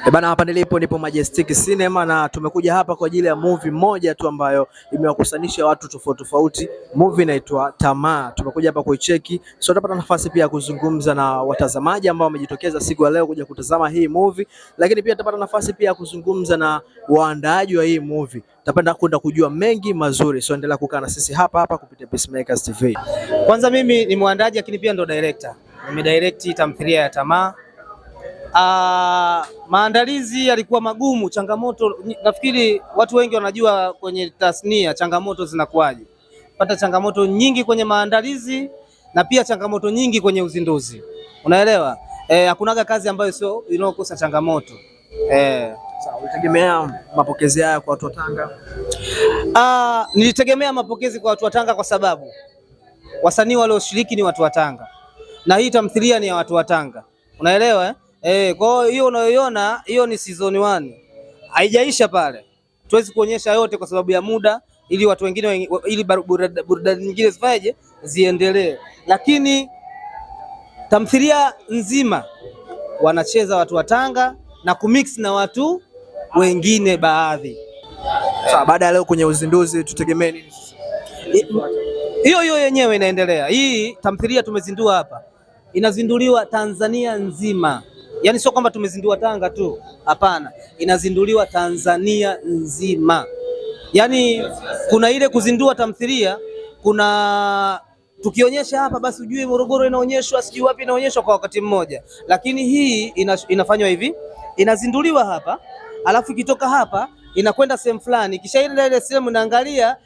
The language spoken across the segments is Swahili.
E bana, hapa nilipo nipo Majestic Cinema na tumekuja hapa kwa ajili ya movie moja tu ambayo imewakusanisha watu tofauti tofauti. Movie inaitwa Tamaa. Tumekuja hapa kuicheki, so tutapata nafasi pia ya kuzungumza na watazamaji ambao wamejitokeza siku ya leo kuja kutazama hii movie, lakini pia tutapata nafasi pia ya kuzungumza na waandaaji wa hii movie. Tutapenda kwenda kujua mengi mazuri, so endelea kukaa na sisi hapa hapa kupitia Peacemakers TV. Kwanza mimi ni mwandaji lakini pia ndo director. Nimedirect tamthilia ya Tamaa. Maandalizi yalikuwa magumu, changamoto. Nafikiri watu wengi wanajua kwenye tasnia changamoto zinakuwaje. Pata changamoto nyingi kwenye maandalizi na pia changamoto nyingi kwenye uzinduzi. Unaelewa? Hakunaga kazi ambayo sio inayokosa changamoto. Sawa, ulitegemea mapokezi haya kwa watu wa Tanga? Nilitegemea mapokezi kwa watu wa Tanga kwa sababu wasanii walioshiriki ni watu wa Tanga na hii tamthilia ni ya watu wa Tanga, unaelewa eh? Kwa hiyo unayoiona hiyo ni season 1, haijaisha pale. Tuwezi kuonyesha yote kwa sababu ya muda, ili watu wengine, ili burudani nyingine zifanyeje, ziendelee, lakini tamthilia nzima wanacheza watu wa Tanga na kumix na watu wengine baadhi. Sawa, baada ya leo kwenye uzinduzi tutegemee nini sasa? Hiyo hiyo yenyewe inaendelea. Hii tamthilia tumezindua hapa, inazinduliwa Tanzania nzima, yaani sio kwamba tumezindua Tanga tu, hapana, inazinduliwa Tanzania nzima. Yaani kuna ile kuzindua tamthilia, kuna tukionyesha hapa basi ujue Morogoro inaonyeshwa, sijui wapi inaonyeshwa kwa wakati mmoja, lakini hii inafanywa hivi, inazinduliwa hapa, alafu ikitoka hapa inakwenda sehemu fulani, kisha ile sehemu inaangalia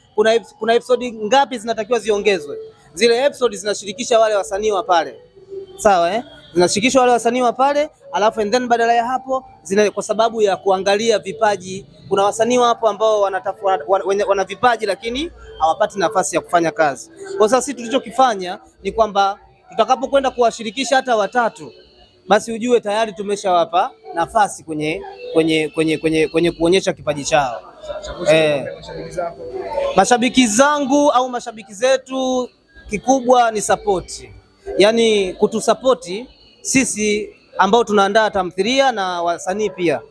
kuna episode ngapi zinatakiwa ziongezwe. Zile episode zinashirikisha wale wasanii wa pale, sawa eh? Zinashirikisha wale wasanii wa pale, alafu and then badala ya hapo zina, kwa sababu ya kuangalia vipaji. Kuna wasanii wapo ambao wana vipaji lakini hawapati nafasi ya kufanya kazi. Kwa sasa sisi tulichokifanya ni kwamba tutakapokwenda kuwashirikisha hata watatu, basi ujue tayari tumeshawapa nafasi kwenye kuonyesha kipaji chao. Mashabiki zangu au mashabiki zetu, kikubwa ni sapoti, yaani kutusapoti sisi ambao tunaandaa tamthilia na wasanii pia,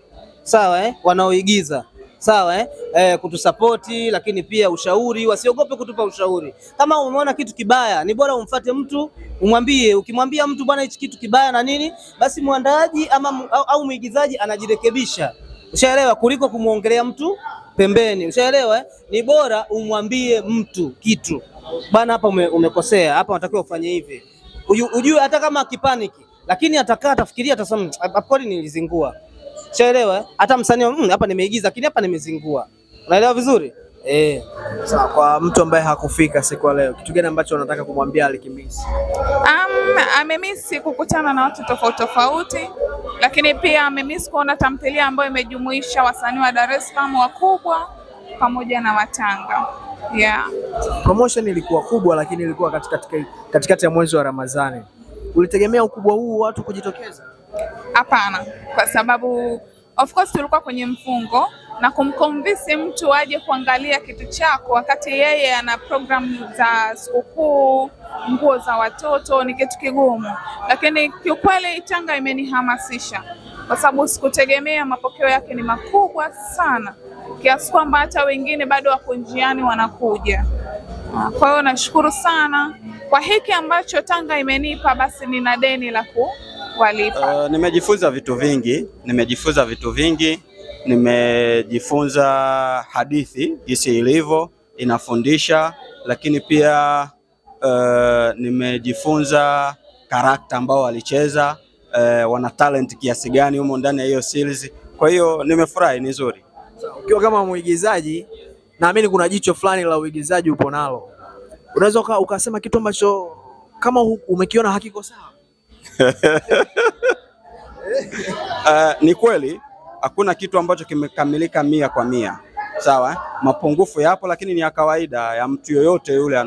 sawa eh? Wanaoigiza sawa eh? Kutusapoti, lakini pia ushauri, wasiogope kutupa ushauri. Kama umeona kitu kibaya, ni bora umfate mtu umwambie. Ukimwambia mtu bwana, hichi kitu kibaya na nini, basi mwandaaji ama au mwigizaji anajirekebisha, ushaelewa, kuliko kumwongelea mtu pembeni, ushaelewa eh? Ni bora umwambie mtu kitu bana, hapa umekosea, hapa unatakiwa ufanye hivi, ujue hata kama akipaniki, lakini atakaa atafikiria, atasema kweli nilizingua, ushaelewa eh? Hata msanii hapa nimeigiza, lakini hapa nimezingua, unaelewa vizuri eh. Sawa, kwa mtu ambaye hakufika siku ya leo, kitu gani ambacho unataka kumwambia alikimisi? Amemisi kukutana na watu tofauti tofauti, lakini pia amemisi kuona tamthilia ambayo imejumuisha wasanii wa Dar es Salaam wakubwa pamoja na Watanga. Yeah. Promotion ilikuwa kubwa, lakini ilikuwa katikati ya mwezi wa Ramadhani. Ulitegemea ukubwa huu watu kujitokeza? Hapana, kwa sababu of course tulikuwa kwenye mfungo na kumconvince mtu aje kuangalia kitu chako wakati yeye ana program za sikukuu, nguo za watoto ni kitu kigumu, lakini kiukweli Tanga imenihamasisha kwa sababu sikutegemea mapokeo yake ni makubwa sana kiasi kwamba hata wengine bado wako njiani wanakuja. Kwa hiyo nashukuru sana kwa hiki ambacho Tanga imenipa, basi nina deni la kuwalipa. Nimejifunza vitu vingi, nimejifunza hadithi jinsi ilivyo inafundisha, lakini pia nimejifunza character ambao walicheza, wana talent kiasi gani humo ndani ya hiyo series. Kwa hiyo nimefurahi, ni nzuri. Ukiwa kama mwigizaji, naamini kuna jicho fulani la uigizaji upo nalo, unaweza ukasema kitu ambacho kama umekiona hakiko sawa. Ni kweli hakuna kitu ambacho kimekamilika 100%, sawa. Mapungufu yapo, lakini ni ya kawaida ya mtu yoyote yule,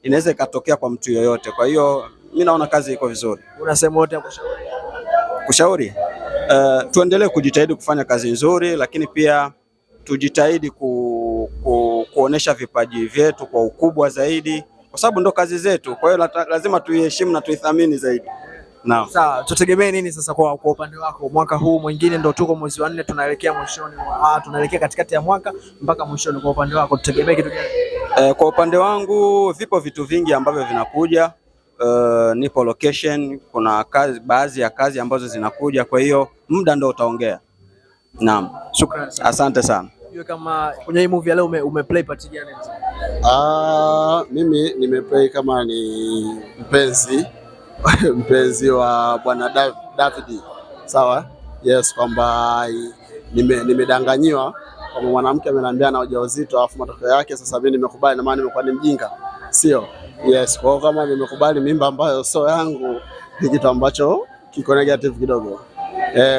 inaweza ikatokea kwa mtu yoyote. Kwa hiyo mimi naona kazi iko vizuri. Una sehemu yote ya kushauri? Kushauri, tuendelee kujitahidi kufanya kazi nzuri, lakini pia tujitahidi kuonesha vipaji vyetu kwa ukubwa zaidi, kwa sababu ndo kazi zetu. Kwa hiyo lazima tuiheshimu na tuithamini zaidi. Naam. Sawa, tutegemee nini sasa kwa upande wako mwaka huu mwingine, ndo tuko mwezi wa 4 tunaelekea mwishoni, tunaelekea katikati ya mwaka mpaka mwishoni. Kwa upande wako tutegemee kitu gani? Kwa upande wangu vipo vitu vingi ambavyo vinakuja. Nipo location, kuna kazi, baadhi ya kazi ambazo zinakuja, kwa hiyo muda ndo utaongea. Naam. Shukrani sana. Asante sana. Sijui kama kwenye hii movie ya leo umeplay part gani? Mimi nimeplay kama ni mpenzi mpenzi wa bwana David. Sawa? Yes, kwamba nimedanganyiwa kwamba mwanamke ameniambia na ujauzito alafu matokeo yake sasa mimi nimekubali, na maana nimekuwa ni mjinga. Sio? Yes, kwa hiyo kama nimekubali mimba ambayo sio yangu ni kitu ambacho kiko negative kidogo.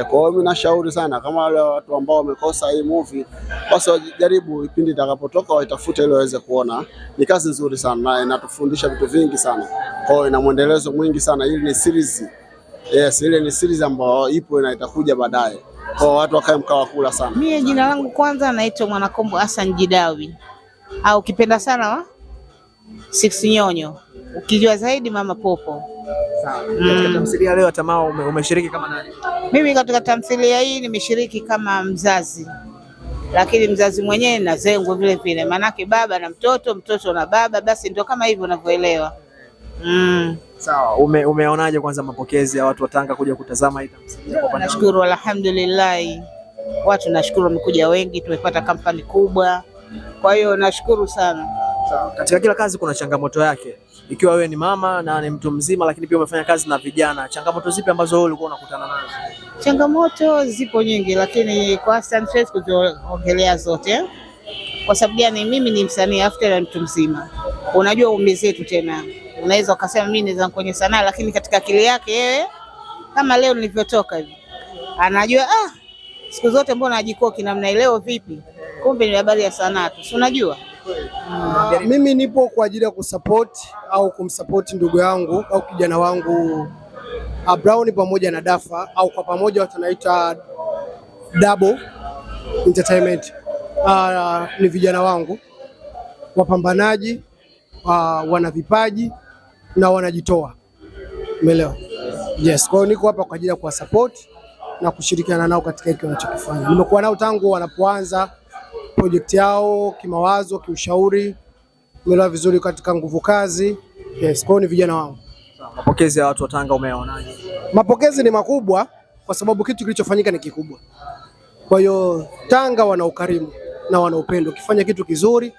Kwa hiyo mimi nashauri sana kama wale watu ambao wamekosa hii movie basi wajaribu ipindi itakapotoka waitafute ili waweze kuona. Ni kazi nzuri sana na inatufundisha vitu vingi sana. Kwa hiyo ina mwendelezo mwingi sana. Hili ni series. Yes, ile ni series ambayo ipo na itakuja baadaye. Kwa hiyo watu wakae mkao kula sana. Mie jina langu kwanza naitwa Mwanakombo Hassan Jidawi, au ukipenda sana wa Six Nyonyo, ukijua zaidi Mama Popo. Sawa. Katika tamthilia leo Tamaa umeshiriki kama nani? Mimi katika tamthilia hii nimeshiriki kama mzazi, lakini mzazi mwenyewe na zengwe vile vile, maanake baba na mtoto, mtoto na baba, basi ndio kama hivyo unavyoelewa. Sawa. Umeonaje kwanza mapokezi ya watu wa Tanga kuja kutazama hii tamthilia kwa upande wako? Nashukuru, alhamdulillah, watu nashukuru wamekuja wengi, tumepata kampani kubwa, kwa hiyo nashukuru sana. Sawa. Katika kila kazi kuna changamoto yake. Ikiwa wewe ni mama na ni mtu mzima, lakini pia umefanya kazi na vijana, changamoto zipi ambazo wewe ulikuwa unakutana nazo? Changamoto zipo nyingi, lakini kwa wastani siwezi kuziongelea zote. Kwa sababu gani? Mimi ni msanii afu tena mtu mzima, unajua umri zetu tena, unaweza ukasema mimi naweza kwenye sanaa, lakini katika akili yake yeye, kama leo nilivyotoka hivi, anajua siku zote mbona ajikoki namna leo vipi, kumbe ni habari ya sanaa tu, si unajua. Mimi nipo kwa ajili ya kusupport au kumsupport ndugu yangu au kijana wangu Brown pamoja na Dafa au kwa pamoja watu wanaita Double Entertainment. Ni vijana wangu wapambanaji, wana vipaji na wanajitoa, umeelewa? Yes, kwa hiyo niko hapa kwa ajili ya kuwasupport na kushirikiana nao katika hiki wanachokifanya. Nimekuwa nao tangu wanapoanza project yao kimawazo, kiushauri, umeelewa vizuri, katika nguvu kazi. Yes, kwa hiyo ni vijana wangu. Mapokezi ya watu wa Tanga umeyaonaje? Mapokezi ni makubwa kwa sababu kitu kilichofanyika ni kikubwa. Kwa hiyo Tanga wana ukarimu na wana upendo. Ukifanya kitu kizuri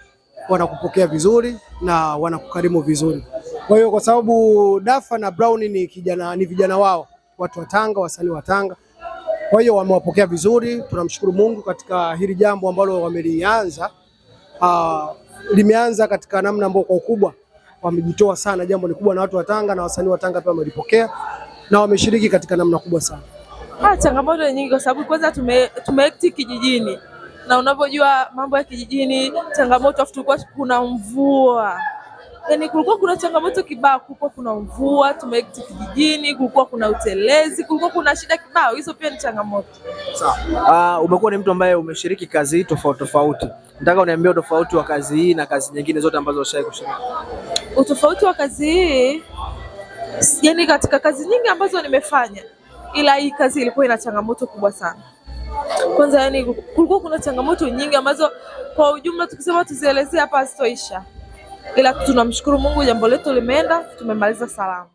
wanakupokea vizuri na wanakukarimu vizuri. Kwa hiyo kwa sababu Dafa na Brown ni vijana wao, watu wa Tanga, wasanii wa Tanga. Kwa hiyo wamewapokea vizuri. Tunamshukuru Mungu katika hili jambo ambalo wamelianza. Limeanza katika namna ambayo kwa ukubwa wamejitoa sana, jambo ni kubwa na watu wa Tanga na wasanii wa Tanga pia wamelipokea na wameshiriki katika namna kubwa sana. Changamoto ni nyingi kwa sababu kwanza tumeact kijijini na unavyojua mambo ya kijijini changamoto, afu tulikuwa kuna mvua. Yaani kulikuwa kuna changamoto kibao, kulikuwa kuna mvua, tumeact kijijini, kulikuwa kuna utelezi, kulikuwa kuna shida kibao, hizo pia ni changamoto. Sawa. Umekuwa ni mtu ambaye umeshiriki kazi hii tofauti tofauti. Nataka uniambie utofauti wa kazi hii na kazi nyingine zote ambazo ushawahi kushiriki. Utofauti wa kazi hii, yaani katika kazi nyingi ambazo nimefanya, ila hii kazi ilikuwa ina changamoto kubwa sana. Kwanza yani kulikuwa kuna changamoto nyingi ambazo kwa ujumla tukisema tuzielezee hapa hazitoisha. Ila tunamshukuru Mungu jambo letu limeenda, tumemaliza salama.